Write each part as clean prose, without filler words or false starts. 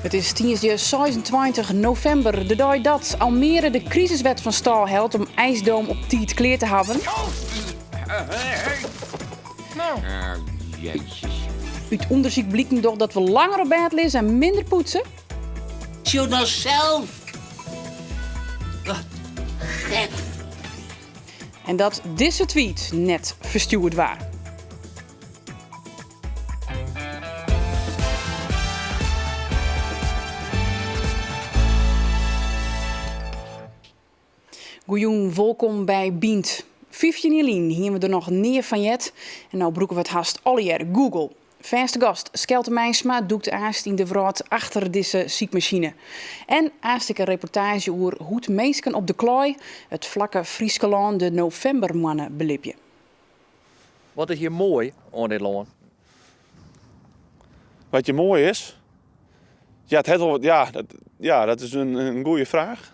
It is tiisdei 26 novimber, de dei dat Almere de krisiswet fan stâl hellet om IJsdome op tiid klear te hawwen. Ut ûndersyk bliken docht dat we langer op bêd lizze en minder poetse. Sjoch no sels! Wat gek! En dat dizze tweet net ferstjoerd waard. Goejûn, wolkom by Bynt. 15 jier lyn hiene we der noch nea fan heard en no brûke we it hast allegear, Google. Fêste gast Skelte Meinsma dûkt aanst yn de wrâld achter dizze sykmasine. En aanst ek in reportaazje oer hoe't minsken op de klaai it flakke Fryske lân de novimbermoanne belibje. Wat is hjir moai oan dit lân? Wat hjir moai is? Ja, it hat wol wat, ja, dat, ja, dat is in goede fraach.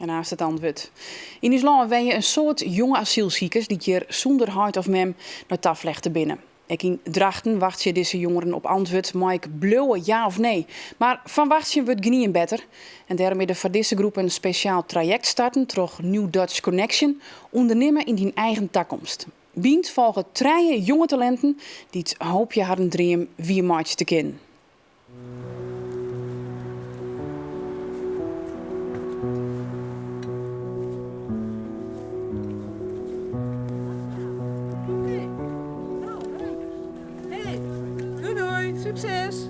En aanst it antwurd. Yn ús lân wenje in soad jonge asylsikers dy't hjir sûnder heit of mem nei ta flechte binne. Ek yn Drachten wachtsje dizze jongeren op antwurd, mei ik bliuwe, ja of nee? Mar fan wachtsjen wurdt gjinien better. En dêrom is der foar dizze groep in spesjaal trajekt starten troch New Dutch Connection, ûndernimme yn dyn eigen takomst. Bynt folget trije jonge talinten dy't hoopje harren dream wiermeitsje te kinnen. Doei doei, sukses!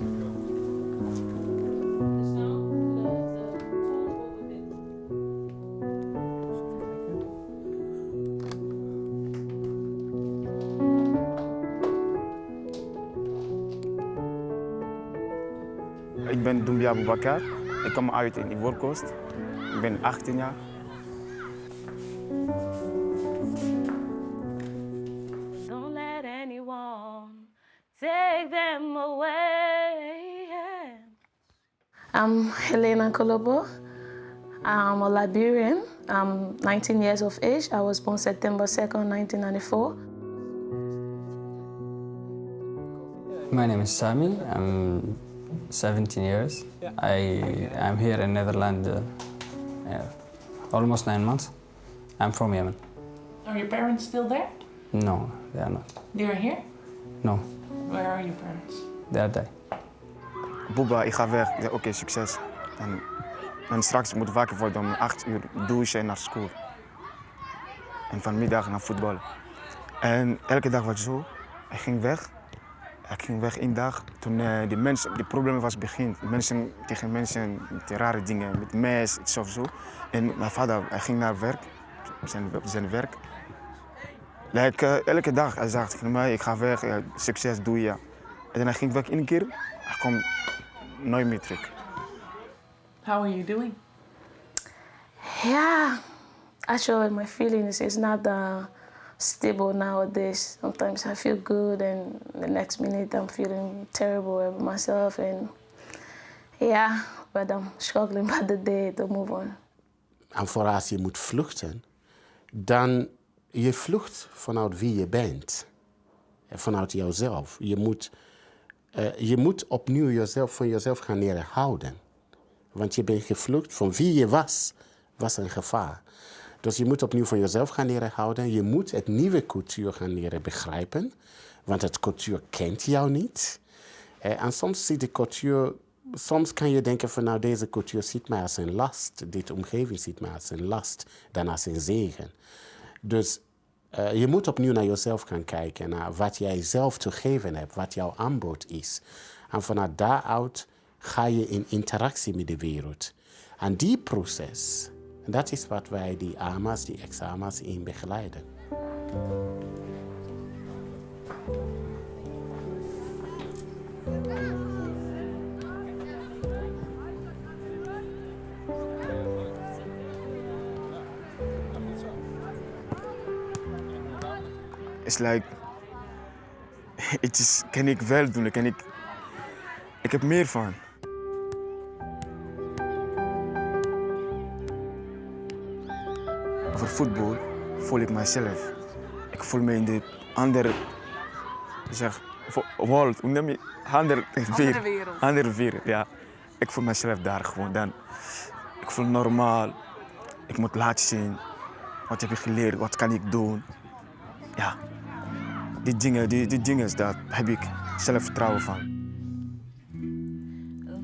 Ik ben Doumbia Boubacar. Ik kom uit in Ivoorkust. Ik ben 18 jaar. Don't let anyone take them away. I'm Helena Kolobo. I'm a Liberian. I'm 19 years of age. I was born September 2nd, 1994. My name is Sami. I'm 17 years. I am here in Netherlands almost 9 months. I'm from Yemen. Are your parents still there? No, they are not. They are here? No, Where are your parents? they are dead. Boeba, ik ga weg. Ik zei, oké, succes. En straks moet ik wakker worden om 8 uur douchen en naar school. En vanmiddag naar voetbal. En elke dag was zo. Hij ging weg. Hij ging weg één dag. Toen die mensen, die problemen was begin. Mensen tegen mensen met rare dingen, met mes, iets of zo. En mijn vader, hij ging naar werk, zijn werk. Like, elke dag, hij zegt tegen mij, ik ga weg, ja, succes, doe je. En dan hij ging weg één keer, hij komt nooit meer terug. How are you doing? Yeah, actually, my feelings is not stable nowadays. Sometimes I feel good, and the next minute I'm feeling terrible about myself. And yeah, but I'm struggling by the day to move on. En voor als je moet vluchten, dan je vlucht vanuit wie je bent. Vanuit jouzelf. Je moet opnieuw jezelf, van jezelf gaan leren houden. Want je bent gevlucht van wie je was, was een gevaar. Dus je moet opnieuw van jezelf gaan leren houden. Je moet het nieuwe cultuur gaan leren begrijpen. Want het cultuur kent jou niet. En soms ziet de cultuur soms kan je denken van nou deze cultuur ziet mij als een last. Dit omgeving ziet mij als een last dan als een zegen. Dus je moet opnieuw naar jezelf gaan kijken, naar wat jij zelf te geven hebt, wat jouw aanbod is. En vanuit daaruit ga je in interactie met de wereld. En die proces, dat is wat wij die AMA's, die ex-AMA's in begeleiden. It's like, het is, kan ik wel doen, kan ik heb meer van. Over voetbal voel ik mijzelf. Ik voel me in de andere, zeg, World, hoe noem je? Andere wereld. Andere wereld, ja. Ik voel mezelf daar gewoon. Dan, ik voel normaal. Ik moet laten zien. Wat heb ik geleerd? Wat kan ik doen? Ja. Die dingen, die dingen, daar heb ik zelfvertrouwen van.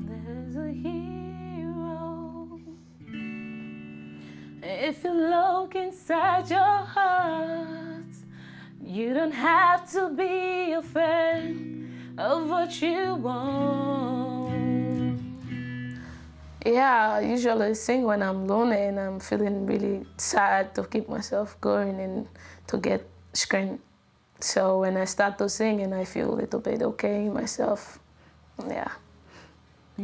There's a hero. If you look inside your heart, you don't have to be afraid of what you want. Yeah, I usually sing when I'm lonely and I'm feeling really sad to keep myself going and to get strength. So when I start to sing and I feel a little bit okay myself. Yeah.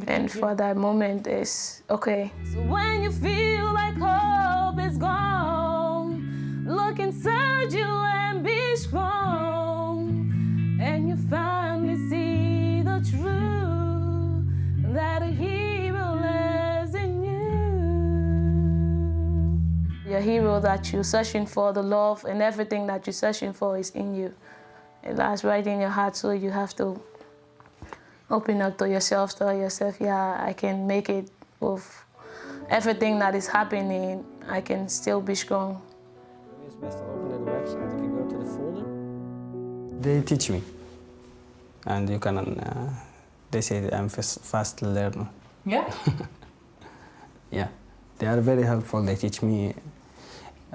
And for that moment it's okay. So when you feel like hope is gone, look inside you and be strong. And you finally see the truth that a hero lives in you. Your hero that you're searching for, the love and everything that you're searching for is in you. It lies right in your heart, so you have to open up to yourself, tell yourself, yeah, I can make it with everything that is happening. I can still be strong. It's best to open the website if you go to the folder. They teach me, and you can. They say I'm fast, fast learner. Yeah? Yeah, they are very helpful. They teach me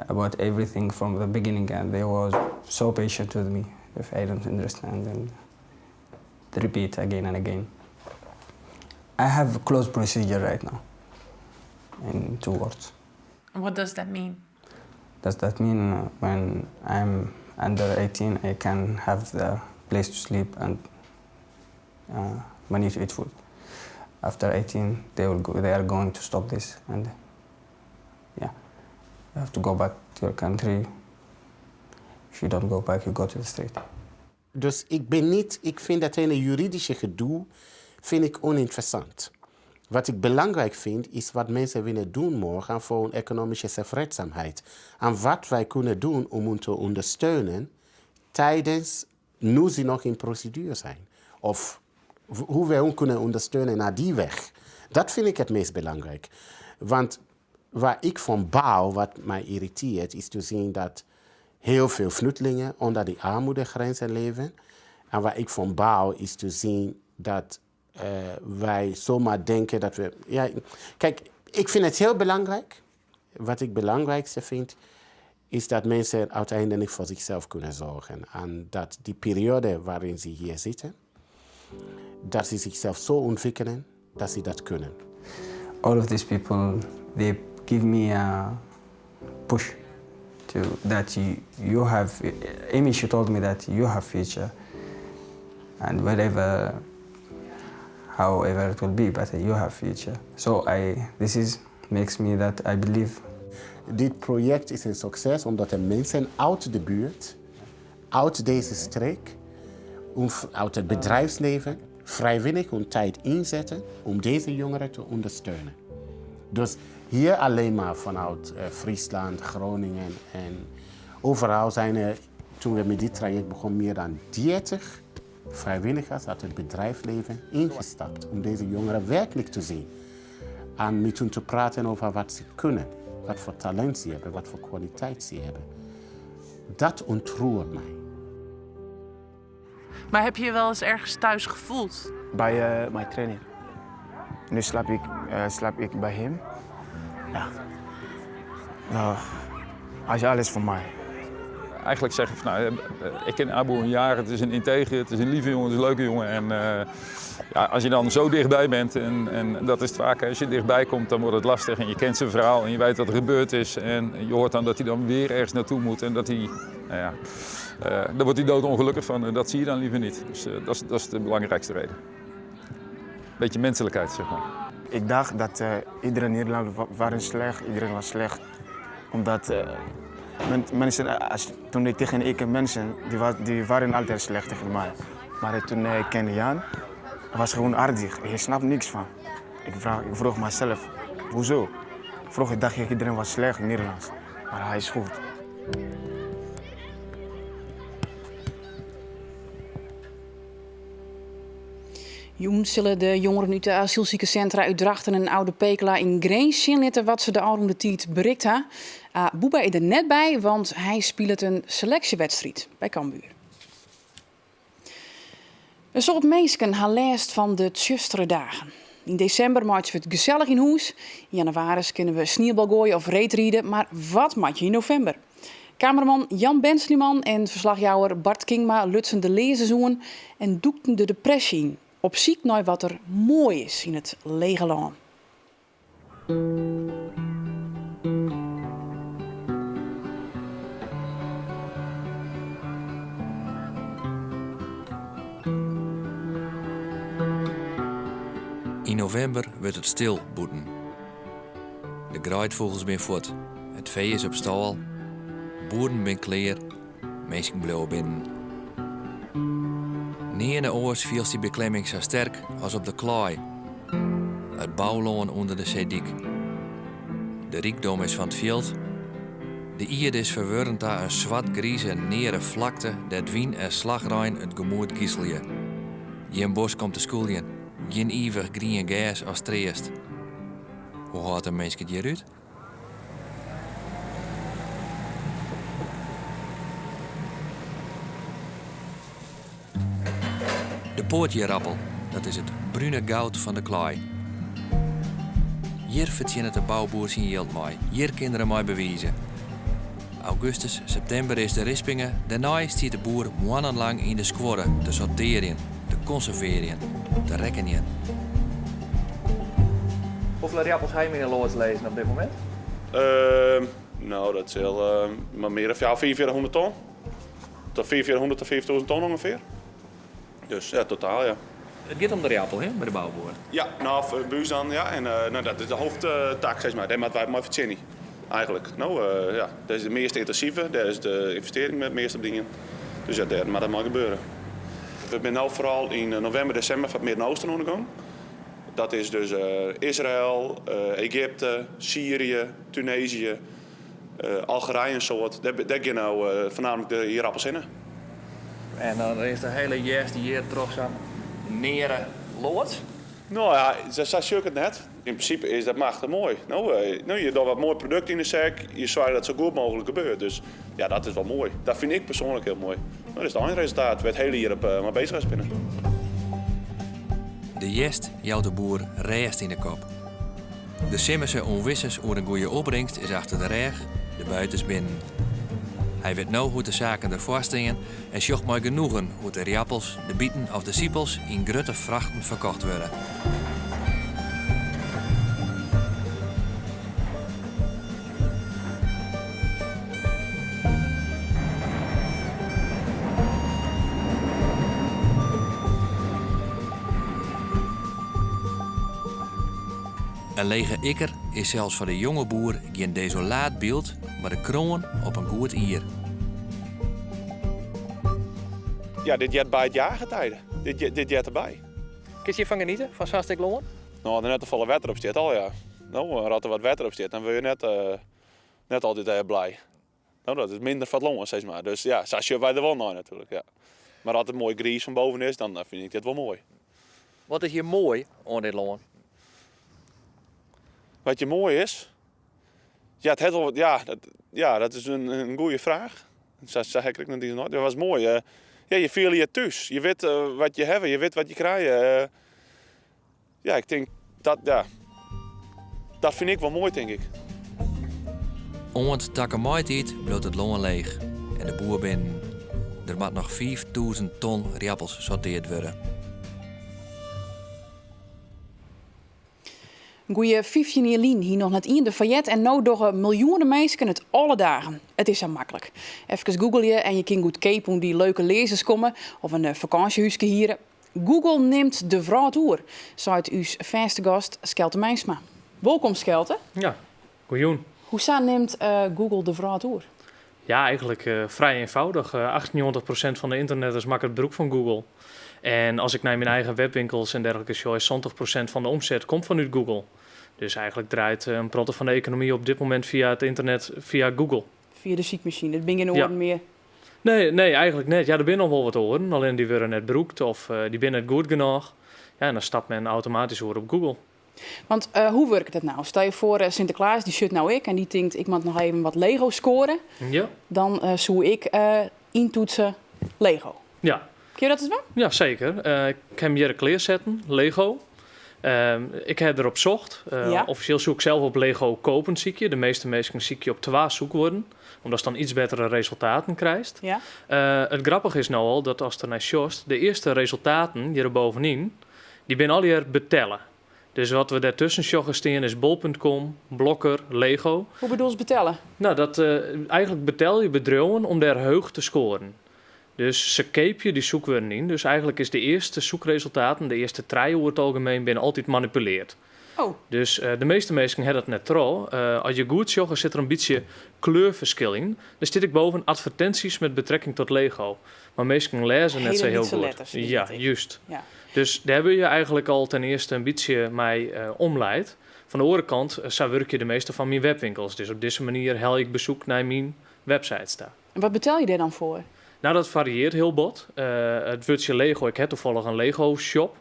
about everything from the beginning, and they was so patient with me if I don't understand, and they repeat again and again. I have a closed procedure right now, in two words. What does that mean? Does that mean when I'm under 18, I can have the place to sleep and money to eat food? After 18, they will go, they are going to stop this, and yeah, you have to go back to your country. If you don't go back, you go to the street. Dus ik ben niet, ik vind dat hele juridische gedoe vind ik oninteressant. Wat ik belangrijk vind, is wat mensen willen doen morgen voor hun economische zelfredzaamheid. En wat wij kunnen doen om hen te ondersteunen tijdens, nu ze nog in procedure zijn. Of hoe wij hen kunnen ondersteunen naar die weg. Dat vind ik het meest belangrijk. Want waar ik van baal, wat mij irriteert, is te zien dat heel veel vluchtelingen onder die armoedegrenzen leven. En waar ik van baal, is te zien dat wij zomaar denken dat we... Ja, kijk, ik vind het heel belangrijk. Wat ik belangrijkste vind, is dat mensen uiteindelijk voor zichzelf kunnen zorgen. En dat die periode waarin ze hier zitten, dat ze zichzelf zo ontwikkelen dat ze dat kunnen. All of these people, they give me a push to that you have. Amy, she told me that you have future, and whatever, however it will be, but you have future. So this is makes me that I believe. Dit project is een succes omdat er mensen uit de buurt, uit deze streek, uit het bedrijfsleven, vrijwillig hun tijd inzetten om deze jongeren te ondersteunen. Dus hier alleen maar vanuit Friesland, Groningen en overal zijn er, toen we met dit traject begonnen, meer dan 30 vrijwilligers uit het bedrijfsleven ingestapt om deze jongeren werkelijk te zien. En met hen te praten over wat ze kunnen, wat voor talent ze hebben, wat voor kwaliteit ze hebben. Dat ontroert mij. Maar heb je je wel eens ergens thuis gevoeld? Bij mijn trainer. Nu slaap ik bij hem. Ja. Nou, hij is alles voor mij. Eigenlijk zeggen van, nou, ik ken Abu een jaar, het is een integere, het is een lieve jongen, het is een leuke jongen. En ja, als je dan zo dichtbij bent, en dat is het vaak, als je dichtbij komt, dan wordt het lastig. En je kent zijn verhaal en je weet wat er gebeurd is. En je hoort dan dat hij dan weer ergens naartoe moet en dat hij, nou ja, daar wordt hij doodongelukkig van en dat zie je dan liever niet. Dus dat is de belangrijkste reden. Beetje menselijkheid. Ik dacht dat iedereen in Nederland waren slecht, iedereen was slecht. Omdat mensen, als, toen ik tegen ik en mensen, die waren altijd slecht tegen mij. Maar toen ik kende Jan, hij was gewoon aardig. Je snapt niks van. Ik vroeg mezelf, hoezo? Vroeger dacht ik iedereen was slecht in Nederlands, maar hij is goed. Jûn sille de jongeren út de asylsikerssintra út Drachten en Oude Pekela yn Grins sjen litte wat se de ôfrûne tiid berikt ha. Bouba is der net by, want hy spilet in seleksjewedstriid by Cambuur. In soad minsken ha lêst fan de tsjustere dagen. Yn desimber meitsje we it gesellich yn hûs. Yn jannewaris kinne we sniebalgoaie of reedride, mar wat moat je yn novimber? Kameraman Jan Bensliman en ferslachjouwer Bart Kingma lutsen de learzens oan en dûkten de depresje yn, op syk nei wat der moai is yn it lege lân. Yn novimber wurdt it stil bûten. De greidfûgels binne fuort, it fee is op stâl, boeren binne klear, minsken bliuwe binnen. Nearne oars fielst dy beklimming sa sterk as op de klaai, it boulân ûnder de seedyk. De rykdom is fan 't fjild. De ierde is ferwurden ta in swart-grize, neare flakte dêr't wyn en slachrein it gemoed giselje. Gjin bosk om te skûljen, gjin ivich grien gers as treast. Hoe hâldt in minsk it hjir út? De poatjierappel, dat is it brune goud fan de klaai. Hjir fertsjinnet de bouboer syn jild mei, hjir kin er him mei bewize. Augustus, septimber is de rispinge, dêrnei stiet de boer moannenlang yn de skuorre te sortearjen, te konservearjen, te rekkenjen. Hoefolle riappels ha jim yn 'e loads lizzen op dit momint? No, dat sil mar mear as 4500 ton. Tot 4500 tot 5000 ton ûngefear. Dus ja, totaal ja. It giet om de riappel, hè, by de bouboer? Ja, no, by ús dan, ja. En no, dat is de hoofdtak, sis mar. Dêr moatte wy it mei fertsjinje, eigentlik. No, ja, dat is de meast yntinsive, dêr is de ynvestearring it meast op dien. Dus ja, dêr moat it mei gebeure. We binne no foaral yn novimber, desimber foar it Midden-Oosten oan de gong. Dat is dus Israël, Egypte, Syrië, Tunesië, Algerije in soad. Dêr gean no foarnaamlik de ierappels hinne. En dan is de hiele hjerst hjir troch sa'n neare loads? No ja, sa sjoch ik it net. Yn prinsipe is dat machtich moai. No, je dogge wat moai produkt yn de sek, je soargje dat it sa goed mooglik gebeurt. Dus ja, dat is wol moai. Dat fyn ik persoanlik hiel moai. No, dat is it einresultaat wêr't it hiele jier op mei bezich west binne. De hjerst jout de boer rêst yn de kop. De simmerse ûnwissens oer in goede opbringst is achter de rêch, de buit is binnen. Hy wit no hoe't de saken derfoar stean en sjocht mei genoegen hoe't de riappels, de biten of de sipels yn grutte frachten ferkocht wurde. In lege ikker is sels foar de jonge boer gjin desolaat byld, mar de kroan op in goed jier. Ja, dit heart by it jaargetijde. Dit, dit heart derby. Kinst hjirfan geniete, fan sa'n stik lân? No, as der net te folle wetter op stiet al, ja. No, as der wat wetter op stiet, dan wurde je net, net altyd blij. No, dat is minder foar it lân, sis mar. Dus ja, sa sjogge wy der wol nei natuerlik, ja. Mar as it moai griis fan boven is, dan fyn ik dit wol moai. Wat is hjir moai oan dit lân? Wat hjir moai is? Ja, it hat wol wat, ja, dat, ja, dat is in, in goede fraach. Sa, sa ha ik ek net iens Dat was moai. Ja, je fiele je thús. Je wit wat je hawwe, je wit wat je krije. Ja, ik tink dat, ja, dat fyn ik wol moai, tink ik. Oant takom maitiid bliuwt it lân leech en de boer binnen. Der moat noch 5000 ton riappels sorteard wurde. In goeie 15 jier lyn hie noch net ien derfan heard en no dogge miljoenen minsken it alle dagen. It is sa maklik. Efkes googleje en je kin goedkeap oan dy leuke learzens komme of in fakânsjehúske hiere. Google nimt de wrâld oer, seit ús fêste gast Skelte Meinsma. Wolkom Skelte. Ja, goejûn. Hoesa nimt Google de wrâld oer? Ja, eigentlik frij eenvoudig. 98% fan de ynternetters makket brûk fan Google. En as ik nei myn eigen webwinkels en dergelike sjoch, is 70% fan de omset komt fanút Google. Dus eigentlik draait in protte fan de ekonomy op dit momint fia it ynternet, fia Google. Fia de sykmasine, it binne gjin oaren mear. Nee, nee, eigentlik net. Ja, der binne noch wol wat oaren, allinnich dy wurde net brûkt of dy binne net goed genôch. Ja, en dan stapt men automatysk oer op Google. Want hoe wurket dat no? Stel je foar, Sinteklaas dy sjocht no ek en dy tinkt ik moat noch even wat Lego skoare. Dan soe ik yntoetse Lego. Ja. Kin je dat ris dwaan? Ja, seker. Ik ha him hjir klearsetten, Lego. Ik ha derop socht. Offisjeel soe ik sels op Lego kopen sykje. De measte minsken sykje op twa zoekwurden, omdatst dan iets bettere resultaten krijst. It grappige is no al dat ast der nei sjochst, de earste resultaten hjir bovenyn, dy binne allegear betelle. Dus wat we dêrtusken sjogge stean is bol.com, Blokker, Lego. Hoe bedoelst betelle? No, dat, eigentlik betelje bedriuwen om dêr heech te skoaren. Dus se keapje dy zoekwurden yn. Dus eigentlik is de earste zoekresultaten, de earste trije oer it algemeen, binne altyd manipuleard. Dus de measte minsken ha dat net troch. As je goed sjogge sit der in bytsje kleurferskil yn. Der stiet ek boven advertenties met betrekking tot Lego. Mar minsken lêze net sa Hiele hiel lytse goed. letters binne Ja, it ek. just. Ja. Dus dêr wurde je eigentlik al ten earste in bytsje mei omleid. Fan de oare kant, sa wurkje de measte fan myn webwinkels. Dus op dizze manier helje ik besoek nei myn websites ta. En wat betelje je dêr dan foar? No, dat fariearret hiel bot. It wurdsje Lego, ik ha tafallich in Lego shop.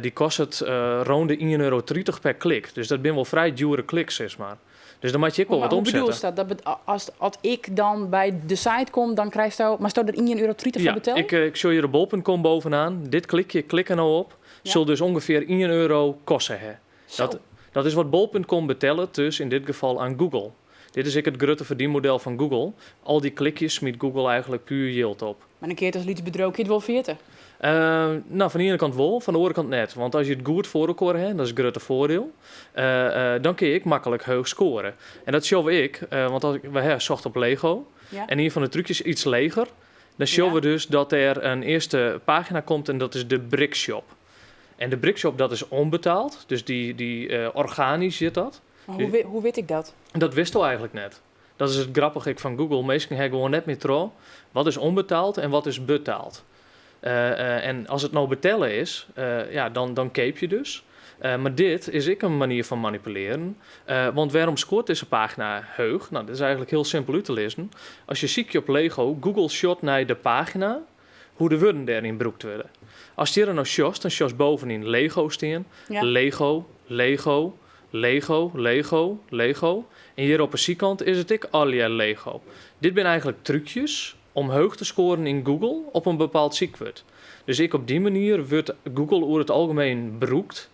Dy kostet rûn de ien euro 30 per klik. Dus dat binne wol frij djoere kliks, sis mar. Dus dan moat je ek wol Maar wat hoe omsette. bedoelst dat? Dat as ik dan by de site kom, dan krijsto, moatsto der ien euro 30 foar Ja, betelje? ik sjoch hjir op bol.com bovenaan. Dit klikje, ik klik der no op, sil dus ûngefear ien euro koste ha. Zo. Dat is wat bol.com betellet, dus yn dit gefal oan Google. Dit is ek it grutte ferdienmodel fan Google. Al dy klikjes smyt Google eigentlik puer jild op. Mar dan kin it as lyts bedriuw kin it wol ferjitte? No, fan de iene kant wol, fan de oare kant net. Want as je it goed foar elkoar ha, dat is it grutte foardiel, dan kin je ek maklik heech skoare. En dat sjogge we ek, want as ik, we ha socht op Lego. En ien fan de trúkjes iets leger, dan sjogge we dus dat der in earste pagina komt en dat is de Brickshop. En de Brickshop dat is ûnbetaald, dus dy organysk sit dat. Mar hoe wit ik dat? Dat witsto eigentlik net. Dat is it grappige ek fan Google. Minsken ha gewoan net mear troch wat is ûnbetaald en wat is betaald. En as it no betelle is, ja, dan keapje je dus. Mar dit is ek in manier fan manipulearjen. Want wêrom skoart dizze pagina heech? No, dat is eigentlik hiel simpel út te lizzen. As je sykje op Lego, Google sjocht nei de pagina, hoe de wurden dêryn brûkt wurde. Ast hjir no sjochst, dan sjochst bovenyn Lego stean. Lego, Lego, Lego, Lego, Lego. En hjir op 'e sydkant is it ek allegear Lego. Dit binne eigentlik trúkjes om heech te skoaren yn Google op in bepaald sykwurd. Dus ek op dy manier wurdt Google oer it algemeen brûkt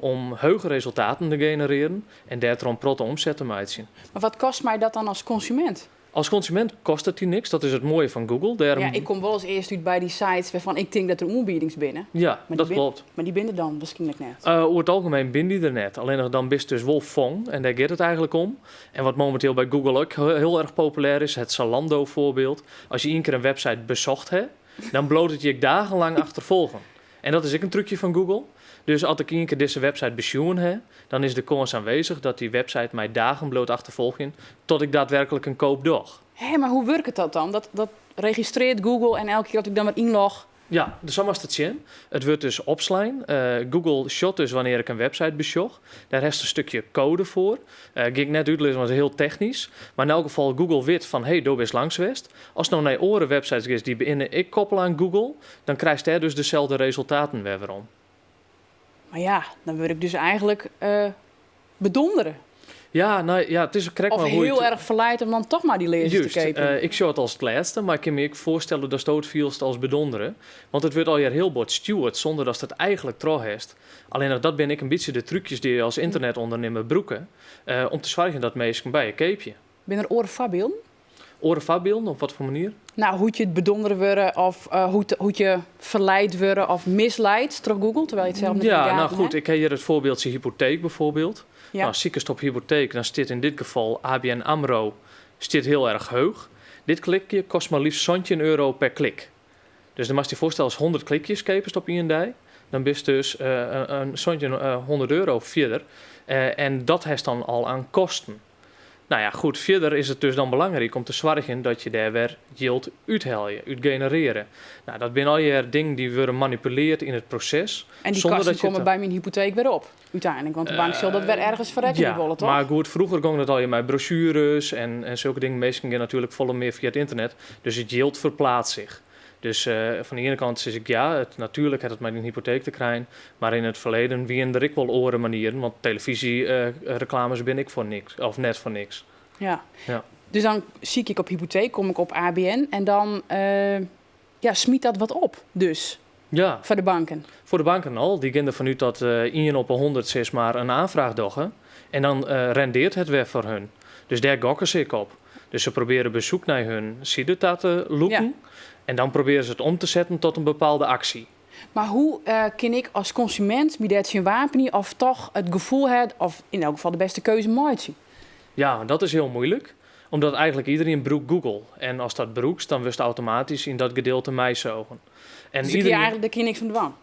om hege resultaten te generearjen en dêrtroch in protte omset te meitsjen. Mar wat kostet my dat dan as konsumint? As konsumint kostet dy niks, dat is it moaie fan Google. Dêrom Ja, ik kom wolris earst út by dy sites wêrfan ik tink dat der oanbiedings binne. Ja, Maar dat kloppet. dy binne der dan wierskynlik net. Oer it algemien binne dy der net. Allinnich dan bist dus wol fong en dêr giet it eigentlik om. En wat mominteel by Google ek hiel erch populêr is, it Zalando-foarbyld. As je ien kear in website besocht ha, dan bliuwt it je ek dagenlang achterfolgjen. En dat is ek in trúkje fan Google. Dus as ik ien kear dizze website besjoen ha, dan is de kâns oanwêzich dat dy website my dagen bliuwt achterfolgjen tot ik daadwerklik in koop doch. Hé, mar hoe wurket dat dan? Dat registrearret Google en elke kear dat ik dan wer ynlog? Ja, dus sa moatst it sjen. It wurdt dus opslein. Google sjocht dus wannear't ik in website besjoch. Dêr hast in stikje koade foar. Gean ik net útlizzen, want it is hiel technysk. Mar yn elk gefal, Google wit fan, hé, do bist langs west. Ast no nei oare websites giest dy't binne ek koppele oan Google, dan krijst dêr dus deselde resultaten wer werom. Mar ja, dan wurd ik dus eigentlik bedondere. Ja, no ja, it is krekt Of mar hoe hiel it erch ferleid om dan toch mar dy learzens te keapjen. Ik sjoch it as it lêste, mar ik kin my ek foarstelle datsto it fielst as bedondere. Want it wurdt allegear hiel bot stjoerd sûnder datst it eigentlik troch hast. Allinnich dat binne ek in bytsje de trúkjes dy't je as ynternetûndernimmer brûke, om te soargjen dat minsken by je keapje. Binne der oare foarbylden? Oare foarbylden, op watfoar manier? No, hoe't je bedondere wurde of hoe't je ferleid wurde of misleid troch Google, terwyl je it sels net Ja, yn de no gaten goed, ha. ik ha hjir it foarbyldje hypoteek byfoarbyld. No, sikest op hypoteek, dan stiet yn dit gefal ABN AMRO stiet hiel erch heech. Dit klikje kostet mar leafst santjin euro per klik. Dus dan moatst dy foarstelle, ast 100 klikjes keapest op ien dei, dan bist dus in 1700 euro fierder. En dat hast dan al oan kosten. Nou ja, goed, fierder is it dus dan belangryk om te soargjen dat je dêr wer jild úthelje, út generearje. Nou, dat binne allegear dingen dy't wurde manipuleard yn it proses. En dy sûnder kosten dat je komme it- by myn hypoteek wer op, úteinlik. Want de bank sil dat wer ergens ferrekkenje Ja, wolle, toch? maar goed, froeger gong dat allegear mei brochures en sulke dingen. Minsken gean natuerlik folle mear fia it ynternet, dus it jild ferplaatst sich. Dus fan de iene kant sis ik ja, it, natuerlik hat it mei dyn hypoteek te krijen, mar yn it ferleden wienen der ek wol oare manieren, want telefyzjereklames binne ek foar niks, of net foar niks. Ja. Ja. Dus dan sykje ik op hypoteek, kom ik op ABN en dan ja, smyt dat wat op, dus. Ja. Foar de banken. Foar de banken al. Dy gean derfan út dat ien op 'e 100 sis mar in oanfraach dogge en dan rendeart it wer foar hun. Dus dêr gokke se ek op. Dus se probearje besoek nei hun side ta te lûken en dan probearje se it om te setten tot in bepaalde aksje. Mar hoe kin ik as konsumint my dêr tsjin wapenje of toch it gefoel ha of yn elk gefal de bêste keuze meitsje? Ja, dat is hiel muoilik. Omdat eigentlik iderien brûkt Google. En ast dat brûkst, dan wurdst automatysk yn dat gedeelte meisogen. En Dus dêr kin je eigentlik dêr kin je niks oan dwaan?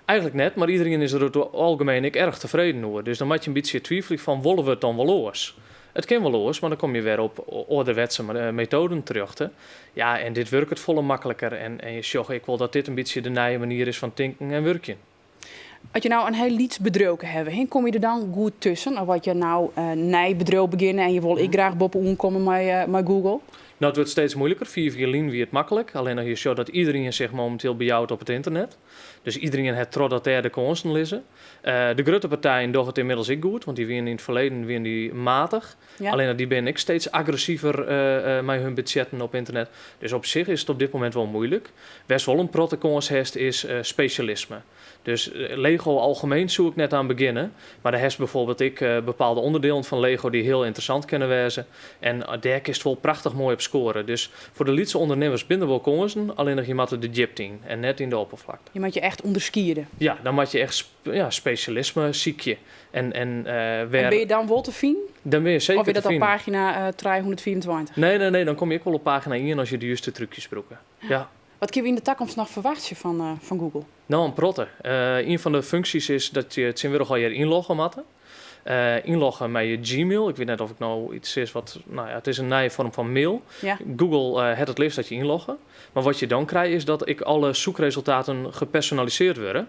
Eigentlik net, mar iderien is der oer it algemien ek erch tefreden oer. Dus dan moat je in bytsje twivelje fan wolle we it dan wol oars? It kin wol oars, mar dan komme je wer op âlderwetse metoaden terjochte. Ja, en dit wurket folle makliker en je sjogge ek wol dat dit in bytsje de nije manier is fan tinken en wurkjen. As je no in hiel lyts bedriuwke hawwe, hin, komme je der dan goed tusken? Of as je no in nij bedriuw begjinne en je wolle ek graach boppe-oan komme mei Google? No, it wurdt steeds muoiliker. Fiif jier lyn wie it maklik. Allinnich je sjogge dat iderien sich mominteel bejout op it ynternet. Dus iderien hat troch dat dêr de kânsen lizze. De grutte partijen dogge it ynmiddels ek goed, want dy wiene yn it ferleden wiene dy matich. Allinnich dy binne ek steeds agressiver mei hun budzjetten op ynternet. Dus op sich is it op dit momint wol muoilik. Wêr'tst wol in protte kâns hast is spesjalisme. Dus Lego algemeen soe ik net oan begjinne. Mar der hast byfoarbyld ek bepaalde ûnderdielen fan Lego dy't hiel ynteressant kinne wêze. En dêr kinst wol prachtich moai op skoare. Dus foar de lytse ûndernimmers binne der wol kânsen, allinnich je moatte de djipte yn en net yn de opperflakte. Je moatte je echt ûnderskiede. Ja, dan moat je echt ja, spesjalisme sykje. En, en, En binne je dan wol te finen? Dan binne je seker Of is dat te op finen. pagina 325? Nee, nee, nee, dan komme je ek wol op pagina ien as je de juste trúkjes brûke. Ja. Wat kinne we yn de takomst noch ferwachtsje fan Google? No, in protte. Ien fan de funksjes is dat je tsjintwurdich allegear ynlogge moatte. Ynlogge mei je Gmail. Ik wit net of ik no iets sis wat. No ja, it is in nije foarm fan mail. Google hat it leafst dat je ynlogge. Mar wat je dan krije is dat ek alle soekresultaten gepersonalisearre wurde.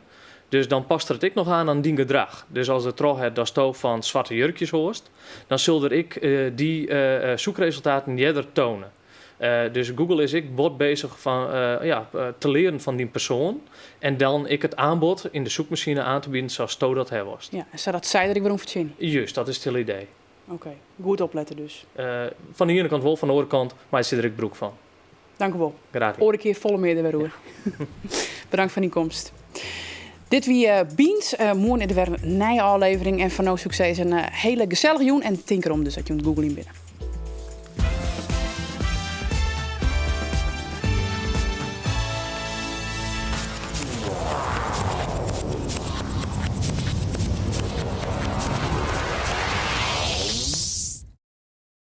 Dus dan past er it ek noch oan oan dyn gedrach. Dus as er troch hat datsto fan swarte jurkjes hâldst, dan sil er ek dy soekresultaten earder toane. Dus Google is ek bot bezich fan ja, te learen fan dyn persoan en dan ek it aanbod yn de soekmasine oan te bieden sa'tsto dat ha wolst. Ja, en sadat sy der ek wer oan fertsjinje. Just, dat is it hiele idee. Oké, goed oplette dus. Fan de iene kant wol, fan de oare kant meitsje se der ek brûk fan. Dank u wol. Graach dien. Oare kear folle mear der wer oer. Bedankt foar dyn komst. Dit wie Bynt. Moarn is der wer in nije ôflevering. En foar no sukses in hiele gesellige jûn. En tink derom dus as je oan it googlejen binne.